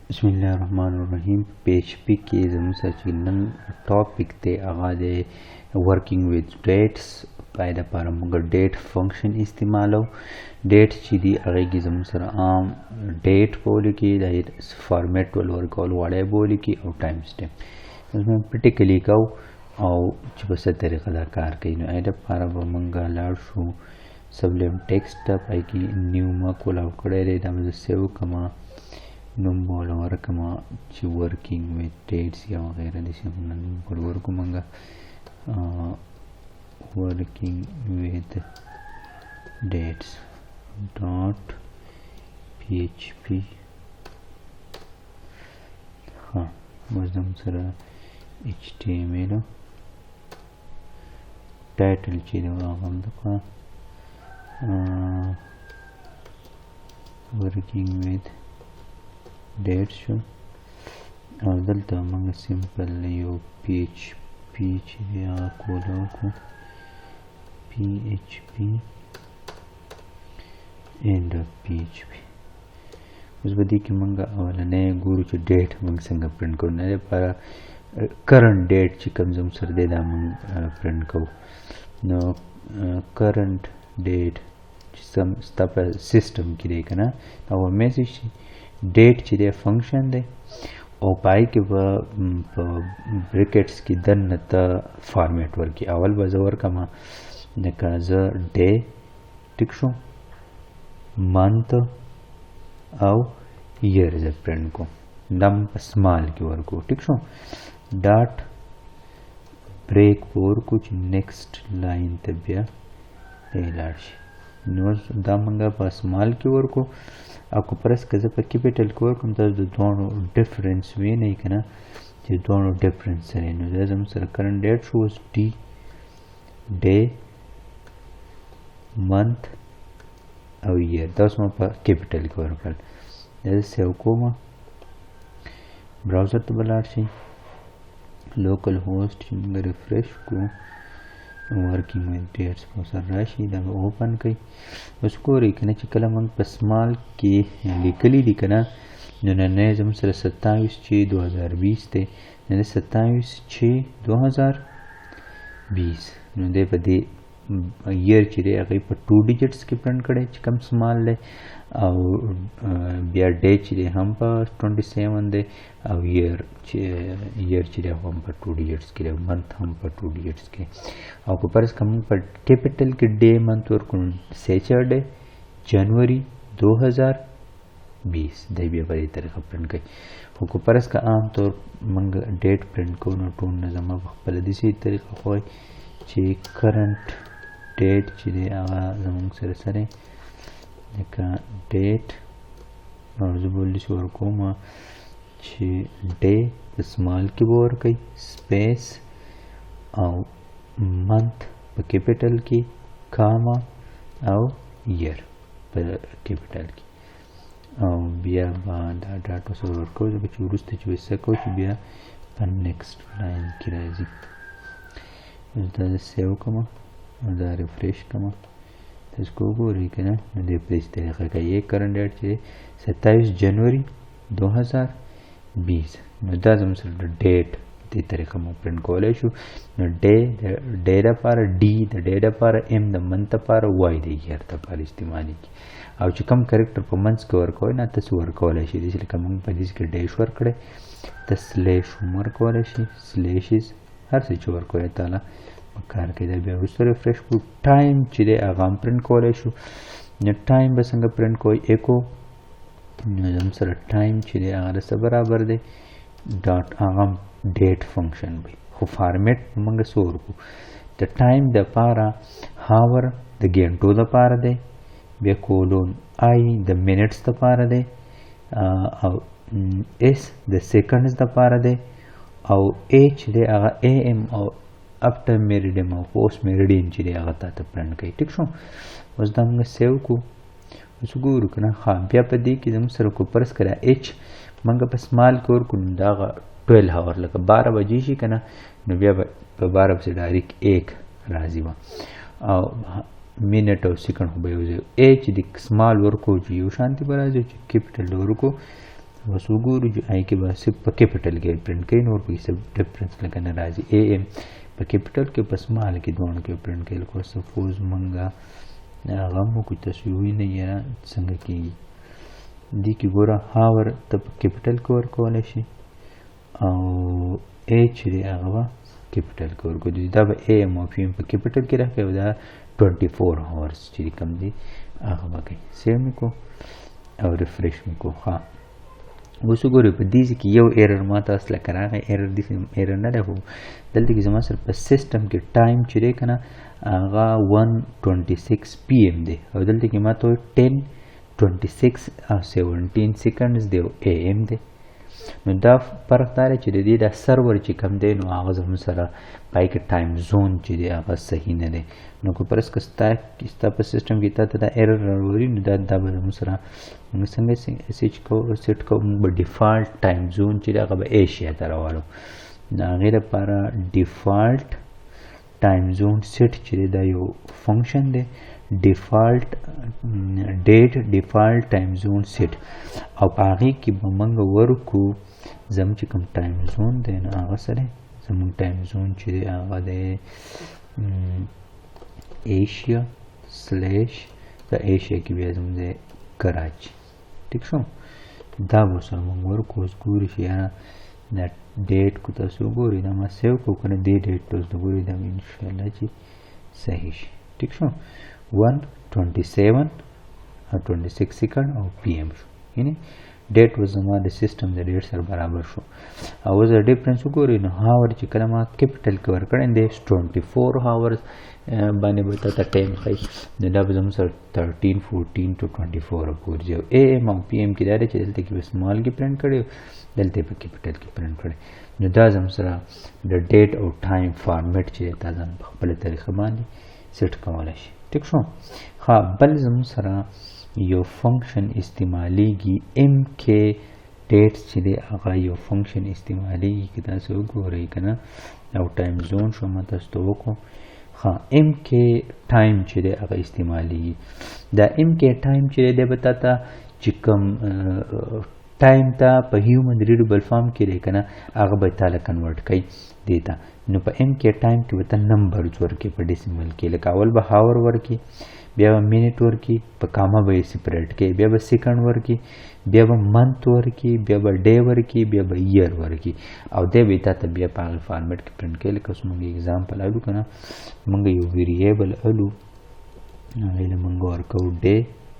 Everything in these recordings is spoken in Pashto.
بسم الله الرحمن الرحیم. پی ایچ پی کې زموږ سره چې نن topic دی، هغه دی working with dates. پای دپاره موږ date function استعمالو. date چې دی، هغې کې زموږ سره عام date په ولیکي، د format ول ورکول غواړی به ولیکي او time stamp. اوس موږ practically کوو او چې په څه طریقه دا کار کوي. نو هغې دپاره به موږ لاړ شو Sublime Text ته. پای کې new ما کولاو کړی دی، دا به زه save کړم، نوم به ورله ورکړم چې working with dates یا وغیره، داسې موږ نوم به ورکړو موږ working with dates dot php. ها، اوس زموږ سره HTML title چې دی، هغه هم دغه working with dates شو. او دلته موږ simple یو PHP چې دی، هغه کولاو کو، PHP end of PHP. اوس به دې کې موږ اولنی ګورو چې date موږ څنګه پرنټ کوو. نه لپاره current date چې کوم زموږ سره دی، دا موږ پرنټ کوو. نو current date چې سم ستا په سیستم کې دی که نه، دا message date چې دی، function دی، او پای کې به په brackets کې دننه ته format ورکړي. اول به زه ورکړم لکه زه day، ټیک شو، month او year زه پرنټ کوم، دا موږ په small کې ورکو، ټیک شو. dot break به ورکو چې next line ته بیا دی لاړ شي. نو دا موږ په small کې ورکو، او که فرض که زه په capital کې ورکړم، تاسو د دواړو difference وینئ که نه، چې دواړو difference سره. نو دا زموږ سره current date شو. اوس D، day، month او year، دا اوس ما په capital کې ورکړل. دا زه save کوم، browser ته به لاړ شئ، localhost چې موږ refresh کو، working with dates به سره راشي، دا به open کړئ. اوس ګورئ که نه چې کله موږ په small کې لیکلي دي که نه، نو نننی زموږ سره 27/6/2020 دی، نو 27/6/2020. نو دی په دې year چې دی، هغې په two digits کې پرنټ کړی چې کوم small دی، او بیا day چې دی هم په 27 دی، او year چې دی هم په two digits کې دی، او month هم په two digits کې. او که فرض که موږ په capital کې day، month ورکړو، Saturday جنوري 2020، دی بیا په دې طریقه پرنټ کوي. خو که فرض که عام طور موږ date print کوو، نو ټول نه زما په خپله داسې طریقه خوښ چې current date چې دی، هغه زموږ سره لکه date، او زه به داسې ورکوم چې day په small کې به ورکوي، space او month په capital کې، comma او year په capital کې، او بیا به دا dot سره ورکوو، ځکه چې وروسته چې به څه کوو چې بیا په next line کې راځي. اوس دا زه save کړم او دا refresh کړم، تاسو کو ګورئ که نه، نو دی په دې طریقه کوي current date چې 27 جنوري 2020. نو دا زموږ سره د date دې طریقه موږ پرنټ کولی شو. نو day د day دپاره، D د day دپاره، M د month دپاره، Y د year دپاره استعمالیږي. او چې کوم character په منځ کې ورکوئ، نه تاسو ورکولی شئ، داسې لکه موږ په دې کې dash ورکړی، ته slash هم ورکولی شئ، slashes، هر څه چې ورکولی تعالی په کار کې. دا بیا وروسته refresh کړو. time چې دی، هغه هم پرنټ کولی شو. نو time به څنګه پرنټ کوئ؟ ایکو. نو زموږ سره time چې دی، هغه د څه برابر دی؟ dot، هغه هم date function وي، خو format موږ څه ورکو؟ د time دپاره hour د ګنټو دپاره دی، بیا colon I د minutes دپاره دی، او S د seconds دپاره دی، او H دی هغه AM او after meridian او post meridian چې دی، هغه تا ته پرنټ کوي. ټیک شو. اوس دا موږ save کو، اوس ګورو که نه. ښه، بیا په دې کې زموږ سره کو فرض کړه H موږ په small کې ورکړو، نو دا هغه 12 hour لکه 12 بجې شي که نه، نو بیا به په 12 پسې direct 1 راځي وه، او minute او second خو به یو ځای. H د small ورکو چې یو شانتي به راځي، چې capital ورکو اوس وګورو چې آی کې به صرف په کیپټل کې پرنټ کوي، نور پکې څه ډفرنس لکه نه راځي. ای ایم په کیپټل کې په سمال کې دواړو کې پرنټ کوي. لکه سپوز مونږه هغه هم وکړو، تاسو ووینئ یاره څنګه کېږي. دې کې ګوره hour ته په کیپټل کې ورکولی شي او ای چې دی هغه به کیپټل کې ورکوي. دا به ای ایم او پي ایم په کیپټل کې راکوي او دا 24 hours چې کوم دی هغه به کوي. save مې کړو او refresh مې کړو. ښه اوس وګورئ په دې ځای کې یو error ما ته اصله که راغی، error داسې error نه دی، خو دلته کې زما سره په سیستم کې time چې دی که نه هغه 1:26 PM دی او دلته کې ما ته وایي 10:26 او 17 seconds دی او AM دی. نو دا فرق دا دی چې د دې دا سرور چې کوم دی نو هغه زموږ سره په هغې کې time zone چې دی هغه صحیح نه دی. نو که فرض که ستا په سیستم کې تا ته دا error راوړي نو دا به زموږ سره موږ څنګه سیټ کوو، موږ به default time zone چې دی هغه به ایشیا ته راولو. د هغې لپاره default time zone set چې دی دا یو function دی، default date default time zone set، او په هغې کې به موږ ورکو زموږ چې کوم time zone دی نو هغه سره زموږ time zone چې دی هغه دی Asia slash د ایشیا کې بیا زموږ دی کراچي. ټیک شو، دا به سره موږ ورکو. اوس ګورو چې یاره دا date کو تاسو وګورئ، دا ما save کړو که نه، دې date ته اوس وګورئ، دا به انشاءالله چې صحیح شي. ټیک شو، 1:27 او 26 second او PM شو، یعنی date اوس زما د سیستم د date سره برابر شو. او اوس د difference وګورئ نو hour چې کله ما capital کې ورکړی دی 24 hours باندې به تا ته time ښیي، نو دا به زموږ سره 13 14 to 24 پورې ځي. او AM او PM کې دا دی چې دلته کې به small کې پرنټ کړی، دلته یې په capital کې پرنټ کړی. نو دا زموږ سره د date او time format چې تا ځان په خپله طریقه باندې سیټ کولی شي. ټیک شو. ښه، بل زموږ سره یو function استعمالیږي mkdate چې دی هغه یو function استعمالیږي، که تاسو وګورئ که نه او time zone شو ما تاسو ته وکړو. ښه، mktime چې دی هغه استعمالیږي. دا mktime چې دی دی به تا ته چې کوم time ته په human readable form کې دی که نه هغه به تا له convert کوي دې ته. نو په mktime کې به ته numbers ورکړې په decimal کې، لکه اول به hour ورکړې، بیا به minute ورکړي، په کامه به یې separate کړي، بیا به second ورکړي، بیا به month ورکړي، بیا به day ورکړي، بیا به year ورکړي، او دی به یې تا ته بیا په هغې format کې پرنټ کړي. لکه اوس موږ example الو که نه، موږ یو variable الو، هغې له موږ ورکوو day،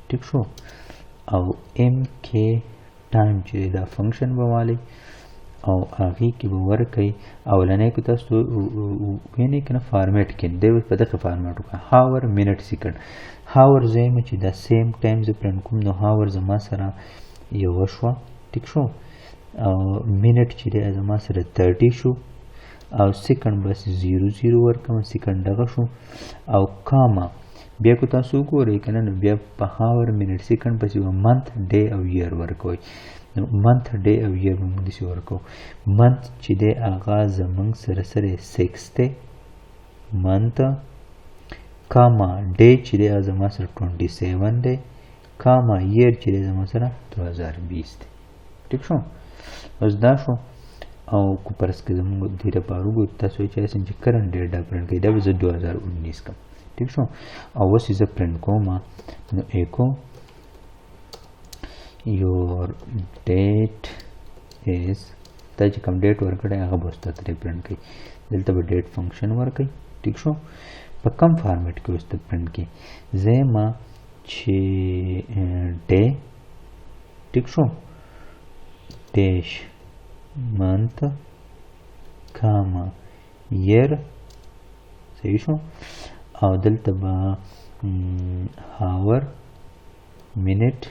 ټیک شو، او mktime چې دی دا function به والي او هغې کې به ورکوي. اولنی که تاسو وینئ که نه format کې دی اوس په دغه format وکړه، hour minute second. hour زه یم چې دا same time زه پرنټ کوم، نو hour زما سره یوه شوه، ټیک شو، او minute چې دی زما سره 30 شو، او second بس 0 0 ورکوم، second دغه شو، او کاما بیا که تاسو وګورئ که نه نو بیا په hour minute second پسې به month day او year ورکوئ. نو month day او year به موږ داسې ورکوو. month چې دی هغه زموږ سره سره 6 دی month، comma day چې دی هغه زما سره 27 دی، comma year چې دی زما سره 2020 دی. ټیک شو، اوس دا شو. او که فرض که زموږ دې لپاره وګورو تاسو یې چې هسې چې current date دا پرنټ کوي، دا به زه 2019 کړم. ټیک شو، او اوس یې زه پرنټ کوم، نو echo your date is، تا چې کوم date ورکړی هغه به اوس تا ترې پرنټ کوي. دلته به date function ورکوي. ټیک شو، په کم format کې اوس ته پرنټ کوي؟ زه یم چې day، ټیک شو، dash month comma year، صحیح شو، او دلته به hour minute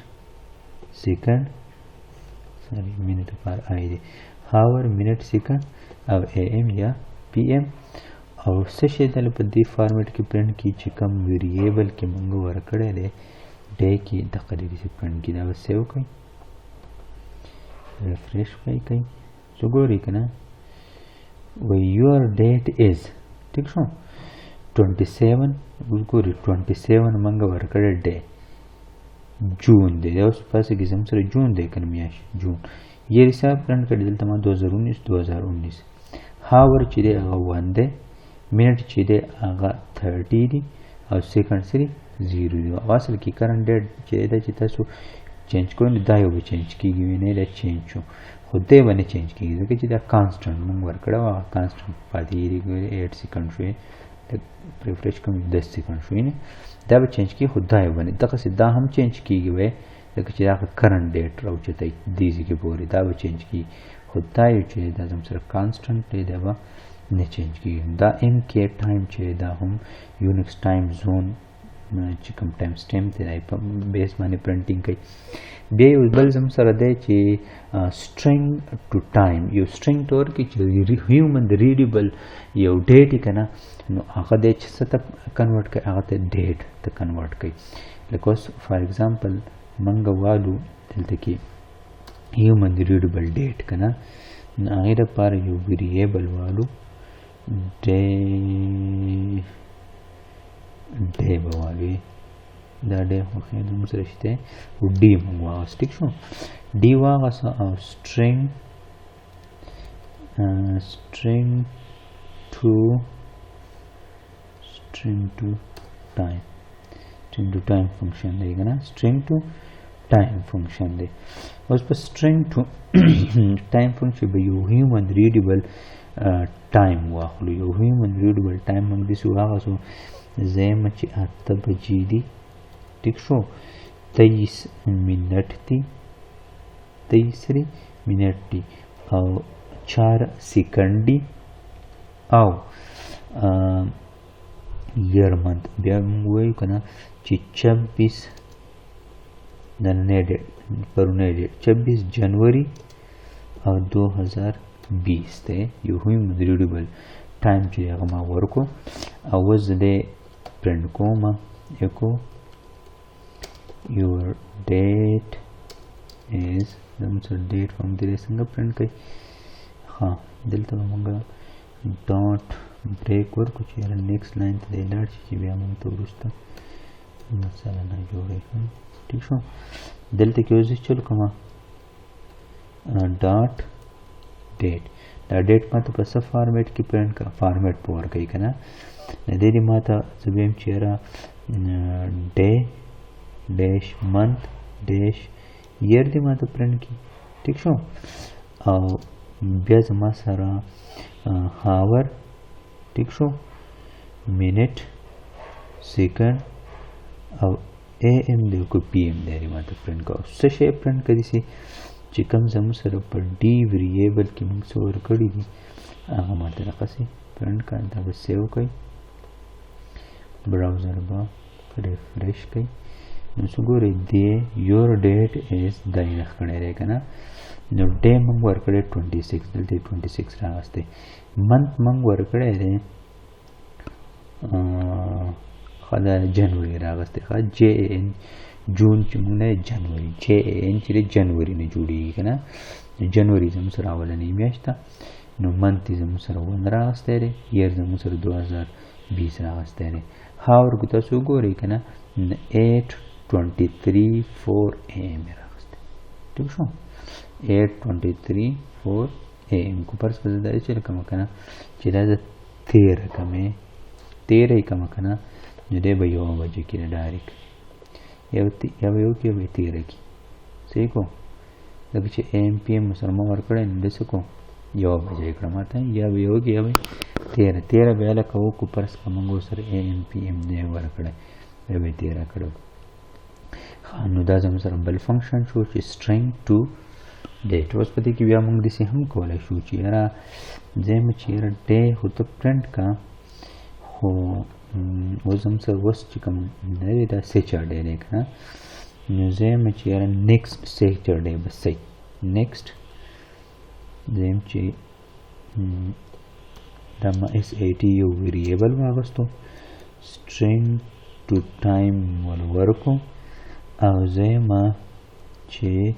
second، sorry minute لپاره آی دی، hour minute second او AM یا PM، او څه شی دله په دې format کې پرنټ کړي چې کوم variable کې موږ ورکړی دی day کې دقه دې داسې پرنټ کړي. دا به save کړئ، refresh به یې کړئ، څه ګورئ که نه وایي your date is، ټیک شو، 27، اوس ګورئ 27 موږ ورکړی day June دی، دا اوس پاسه کې زموږ سره June دی که نه میاشت June، year حساب پرنټ کړي. دلته ما 2019 2019. hour چې دی هغه 1 دی، minute چې دی هغه 30 دی، او second سری 0 دی. او اصل کې current date چې دی چې تاسو change کوئ نو دا یو به change کېږي، نه دا change شو، خو دی به نه change کېږي ځکه چې دا constant موږ ورکړی و، هغه constant پاتې کېږي. 8 second شوې، refresh کوم 10 second شوې، نه دا به change کېږي، خو دا یو به نه دغسې دا هم change کېږي وی، ځکه چې دا current date راوچتوي دې ځای کې پورې دا به change کېږي، خو دا یو چې دا زموږ سره constant دی دا به نه change کېږي. دا mktime چې دا هم Unix time zone چې کوم timestamp دی دا په base باندې printing کوي. بیا یو بل زموږ سره دی چې string to time، یو string ته ورکړي چې human readable یو date یې که نه، نو هغه دی چې څه ته convert کوي، هغه ته date ته convert کوي. لکه اوس for example موږ والو دلته کې human readable date که نه، نو هغې دپاره یو variable والو day، day به والوي، دا day خو خیر زموږ سره شته، خو d موږ واغوست. ټیک شو، d واغوسته او string to string to time، string to time function دی که نه، string to time function دی. اوس په string to time function به یو human readable time واخلو. یو human readable time موږ داسې واغوستو، زه یم چې 8 بجې دي، ټیک شو، 23 minute دي، 23 minute دي او 4 second دي او year month. بیا موږ وایو که نه چې 26 نننی date، پرونی date 26 جنوري او 2020 دی. یو human readable time چې هغه ما ورکو او اوس زه دی پرنټ کوم، echo your date is، زموږ سره date form دی څنګه پرنټ کوي. ښه دلته به موږ dot break ورکړو چې یاره next line ته دی لاړ شي چې بیا موږ ته وروسته مسله نه جوړوي. ټیک شو، دلته کې اوس زه چل کوم dot date، دا date ما ته په څه format کې پرنټ کړه، format په ورکوي که نه، د دې دی ما ته زه وایم چې یاره day dash month dash year دی ما ته پرنټ کړي. ټیک شو، او بیا زما سره hour، ټیک شو، minute second او AM دی کو PM دی ما ته پرنټ کړه. څه شی پرنټ کړي سي چې کوم زموږ سره په d variable کې موږ څه ورکړي دي هغه ما ته دغسې پرنټ کړه. دا به save کړئ، browser به refresh کړئ، نو څه ګورئ دی your date is دا یې راښکلی دی که نه. نو day موږ ورکړی 26، دلته یې 26 راغستی. month موږ ورکړی دی ښه دا جنوري راغستی، ښه J A N June چې موږ نه جنوري، J A N چې دی جنوري نه جوړېږي که نه، جنوري زموږ سره اولنۍ میاشت ده، نو month یې زموږ سره 1 راغستی دی، year زموږ سره 2020 راغستی دی. hour که تاسو وګورئ که نه 8:23 4 AM یې راغستی. ټیک شو، 8:23 4 AM کو فرض کړه زه دا چې کومه که نه چې دا زه تېره کمې تېره یې کومه که نه، نو دی به 1 بجه کې direct یا به یو کې به یې تېره کړي. صحیح کو، ځکه چې AM PM سره ما ورکړی نو داسې کو 1 بجه یې کړه ما ته، یا به یو کې یا به تېره، تېره به یې لکه وکړو فرض کړه موږ ورسره AM PM دی ورکړی، بیا به یې تېره کړو. ښه نو دا زموږ سره بل function شو چې string to date. اوس په دې کې بیا موږ داسې هم کولی شو چې یاره زه یم چې یاره day خو ته پرنټ کړه، خو اوس زموږ سره اوس چې کوم نه دی دا Saturday دی که نه، نو زه یم چې یاره next Saturday به صحیح next، زه یم چې دا ما S A T یو variable واغستو، string to time ول ورکو، او زه یم چې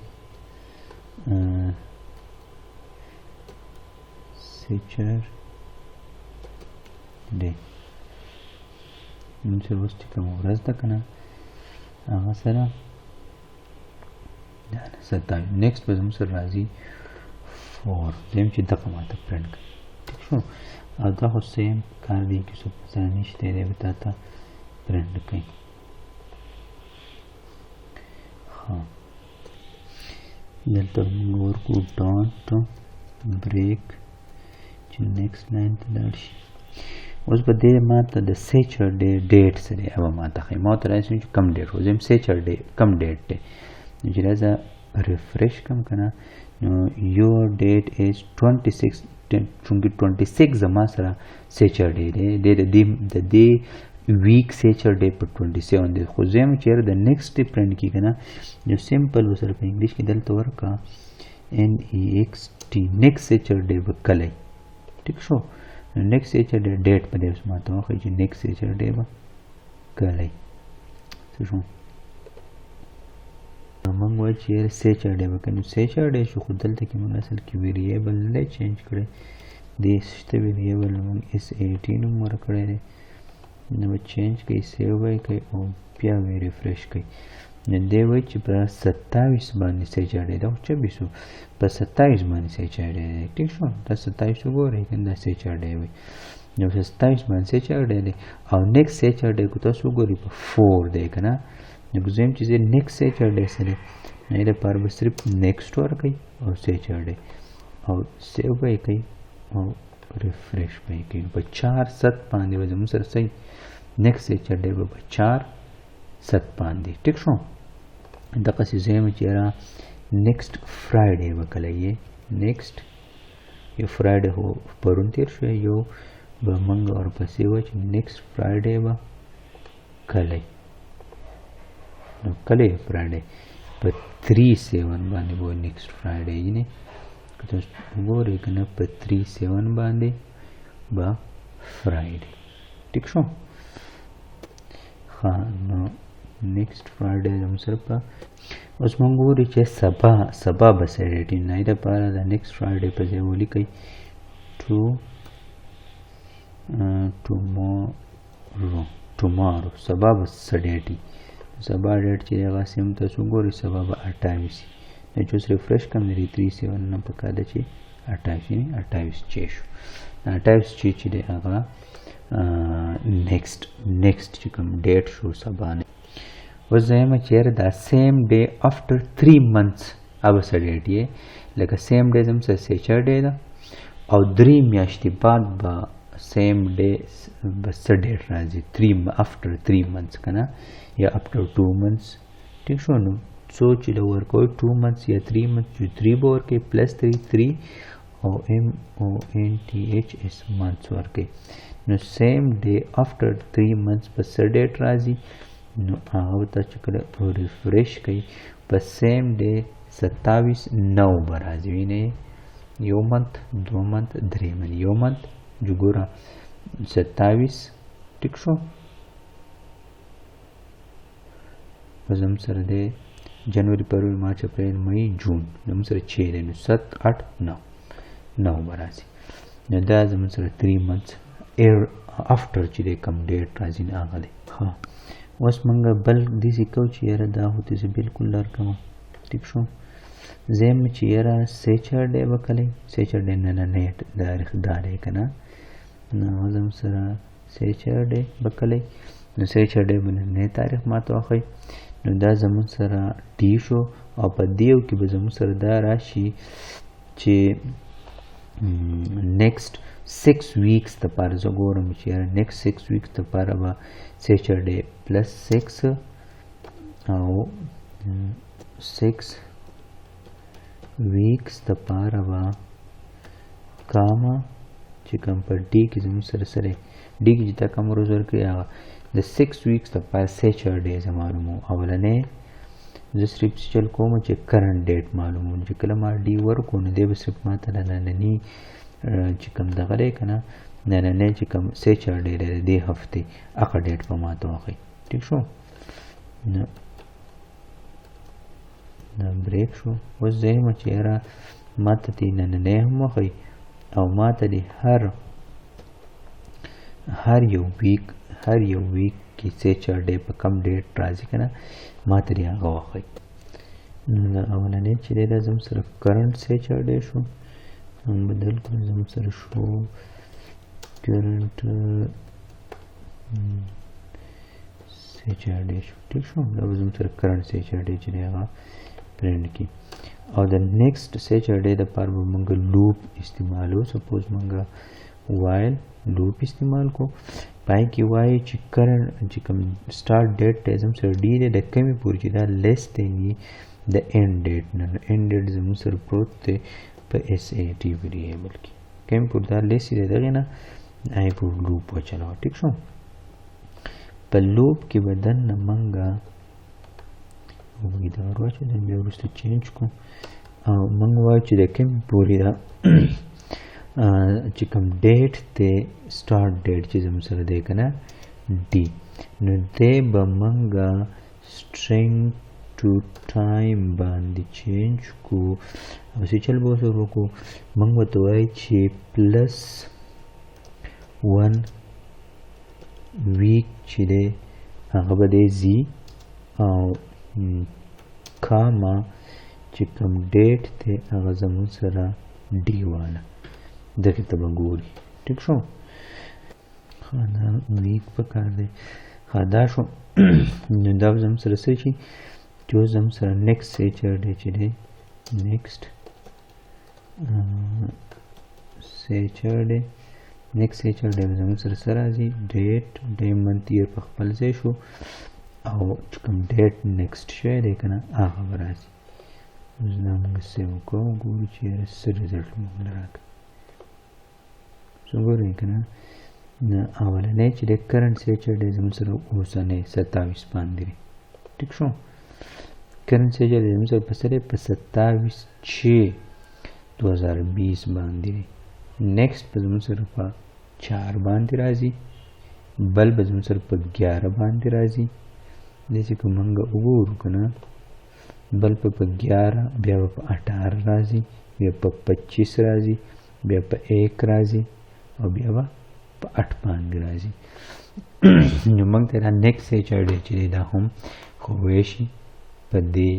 Saturday نن چې اوس چې کومه ورځ ده که نه هغه سره 27. نیکسټ به زموږ سره راځي 4، زه یم چې دغه ما ته پرنټ کړي. ټیک شو. او دا خو سیم کار دی کې څه مسله نشته دی، به تا ته پرنټ کوي. ښه، دلته موږ ورکو ډاټ بریک چې نیکسټ لاین ته لاړ شي. اوس به دې ما ته د سیچرډے ډیټ څه دی هغه ما ته ښیي. ما ورته راشي چې کم ډیټ، خو زه یم سیچرډے کم ډیټ دی. نو چې راځه ریفرش کم که نه، نو یور ډیټ از 26، چونکې 26 زما سره سیچرډے دی، دی د دې ویک سیچرډے په 27 دی. خو زه یم چې یاره د نیکسټ ډے پرنټ کړي که نه، نو سمپل ورسره په انګلیش کې دلته ورکړه ان ای ایکس ټي، نیکسټ سیچرډے به کلی. ټیک شو. نو نیکسټ سیچرډے ډیټ په دې اوس ما ته وښیي چې نیکسټ سیچرډے به کلی. څه شو؟ موږ وایو چې یاره سیچرډے به کلی. نو سیچرډے شو، خو دلته کې موږ اصل کې ویریبل نه دی چینج کړی، دې شته ویریبل موږ اس ای ټي نوم ورکړی دی. نو به چینج کوي، سیو به یې کوي او بیا به یې ریفرش کوي. نو دی وایي چې په 27 باندې سیچرډے ده، خو 26 شو، په 27 باندې سیچرډے دی. ټیک شو. دا 27 وګورئ که نه، دا سیچرډے وي. نو په 27 باندې سیچرډے دی او نیکسټ سیچرډے که تاسو وګورئ په 4 دی که نه. نو که زه یم چې زه نیکسټ سیچرډے څه دی، نو دې لپاره به صرف نیکسټ ورکوي او سیچرډے او سیو به یې کوي او ریفرش به یې کوي. په 4/7 باندې به زموږ سره صحیح نیکسټ سیچرډے به په 4/7 باندې. ټیک شو. دقسې زه یم چې یاره نیکسټ فرایډے به کله یې، نیکسټ یو فرایډے خو پرون تېر شو، یو به موږ ورپسې وایو چې نیکسټ فرایډے به کله. نو کله یې فرایډے په 3/7 باندې به نیکسټ فرایډے، یعنې که تاسو وګورئ که نه په 3/7 باندې به فرایډے. ټیک شو. ښه، نو نیکسټ فرایډے زموږ سره په اوس موږ ګورو چې سبا به څه ډیټ وي. نو دې لپاره د نیکسټ فرایډے په ځای ولیکئ ټومارو، سبا به څه ډیټ وي. سبا ډیټ چې هغه سیم تاسو وګورئ سبا به 28 وي. نو چې اوس ریفرش کړم د دې 3/7 نه پکار ده چې 28 یعنې 28 چې شو، 28 چې دی هغه نیکسټ چې کوم ډیټ شو سبا نه. اوس زه یم چې یاره دا سیم ډے افټر 3 منتس هغه څه ډیټ یې، لکه سیم ډے زموږ سره سیچرډے ده او 3 میاشتې بعد به سیم ډے به څه ډیټ راځي، افټر 3 منتس که نه، یا افټر 2 منتس. ټیک شو. نو څو چې له ورکوي 2 منتس یا 3 منتس، چې 3 به ورکوي پلس 3 3 او ایم او ان ټي ایچ اس منتس ورکوي. نو سیم ډے افټر 3 منتس په څه ډیټ راځي، نو هغه ته چې کله ریفرش کوي په سیم ډے 27/9 به راځي. وینئ یو منت، 2 منت، 3 منت، یو منت جو ګوره 27. ټیک شو. په زموږ سره دی جنوري، فروری، مارچ، اپریل، مئی، جون، زموږ سره چې دی نو 7 8 9، 9 به راځي. نو دا زموږ سره 3 منتس ایر افټر چې دی کوم ډیټ راځي نو هغه دی. ښه، اوس موږ بل داسې کوو چې یاره دا خو داسې بالکل لار کوم. ټیک شو. زه یم چې یاره سیچرډے به کلی، سیچرډے نه نه نه تاریخ دا دی که نه، نو زموږ سره سیچرډے به کلی، نو سیچرډے به نننی تاریخ ما ته وښیي. نو دا زموږ سره ډي شو او په دیو کې به زموږ سره دا راشي چې نیکسټ 6 ویکس دپاره زه ګورم چې یاره نیکسټ 6 ویکس دپاره به سیچرډے پلس 6 او 6 ویکس دپاره به کاما چې کوم په ډي کې زموږ سره سره ډي کې چې تا کوم ورځ ورکړي هغه د 6 ویکس دپاره سیچرډے زه معلوموم. اولنی زه صرف څه چل کوم چې کرنټ ډیټ معلوموم، چې کله ما ډي ورکړو نو دی به صرف ما ته د ننني چې کوم دغه دی که نه، نننی چې کوم سیچرډے دی د دې هفتې هغه ډیټ به ما ته وښیي. ټیک شو. نو دا بریک شو. اوس زه یم چې یاره ما ته دې نننی هم وښیي او ما ته دې هر یو ویک، هر یو ویک کې سیچرډے په کم ډیټ راځي که نه، ما ته دې هغه وښیي. نو دا اولنی چې دی دا زموږ سره کرنټ سیچرډے شو، موږ بدل کړو، زموږ سره شو کرنټ سیچرډے شو. ټیک شو، دا به زموږ سره کرنټ سیچرډے چې دی هغه پرنټ کړي. او د نیکسټ سیچرډے دپاره به موږ لوپ استعمالو. سپوز موږ وایل لوپ استعمال کو، پای کې وایي چې کرنټ چې کوم سټارټ ډیټ دی زموږ سره ډي دی، د کمې پورې چې دا لیس دین وي د اینډ ډیټ نه. نو اینډ ډیټ زموږ سره پروت دی په اس ای ټي ویریبل کې، کمې پورې دا لیس دی دغې نه هغې پورې لوپ وچلوه. ټیک شو، په لوپ کې به دننه موږ وبګي دا ور واچو، بیا وروسته چینج کړو. او موږ وایو چې د کمې پورې دا چې کوم ډیټ دی سټارټ ډیټ چې زموږ سره دی که نه ډي، نو دی به موږ سټرینګ ټو ټایم باندې چینج کو. او څه چل به ورسره وکړو، موږ ورته وایو چې پلس 1 ویک چې دی هغه به دی زی، او کاما چې کوم ډیټ دی هغه زموږ سره ډي واله دغې ته به ګوري. ټیک شو، ښه دا ویک په کار دی. ښه دا شو، نو دا به زموږ سره څه شي چې اوس زموږ سره نیکسټ سیچرډے چې دی نیکسټ سیچرډے، نیکسټ سیچرډے به زموږ سره څه راځي، ډیټ ډے منت یې په خپل ځای شو، او چې کوم ډیټ نیکسټ شوی دی که نه هغه به راځي. اوس دا موږ سیو کوو، ګورو چې یاره څه ریزلټ موږ له راکوي. څه ګورئ که نه، اولنی چې دی کرنټ سیچرډے زموږ سره اوسنی 27 باندې دی. ټیک شو، کرنټ سیچرډے زموږ سره په څه دی، په 27/6/2020 باندې دی. نیکسټ به زموږ سره په 4 باندې راځي، بل به زموږ سره په 11 باندې راځي. داسې که موږ وګورو که نه، بل به په 11، بیا به په 18 راځي، بیا په 25 راځي، بیا په 1 راځي، او بیا به په 8 باندې راځي. نو موږ ته دا نیکسټ سیچرډے چې دی دا هم ښووی شي په دې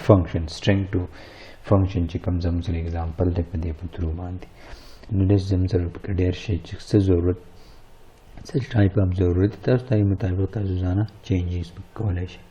فنکشن سټرینګ ټو فنکشن چې کوم زموږ سره اگزامپل دی په دې په تھرو باندې. نو داسې زموږ سره پکې ډېر شی چې څه ضرورت، څه ټایپ اف ضرورت تاسو ته مطابق تاسو ځانه چینجز کولی شئ.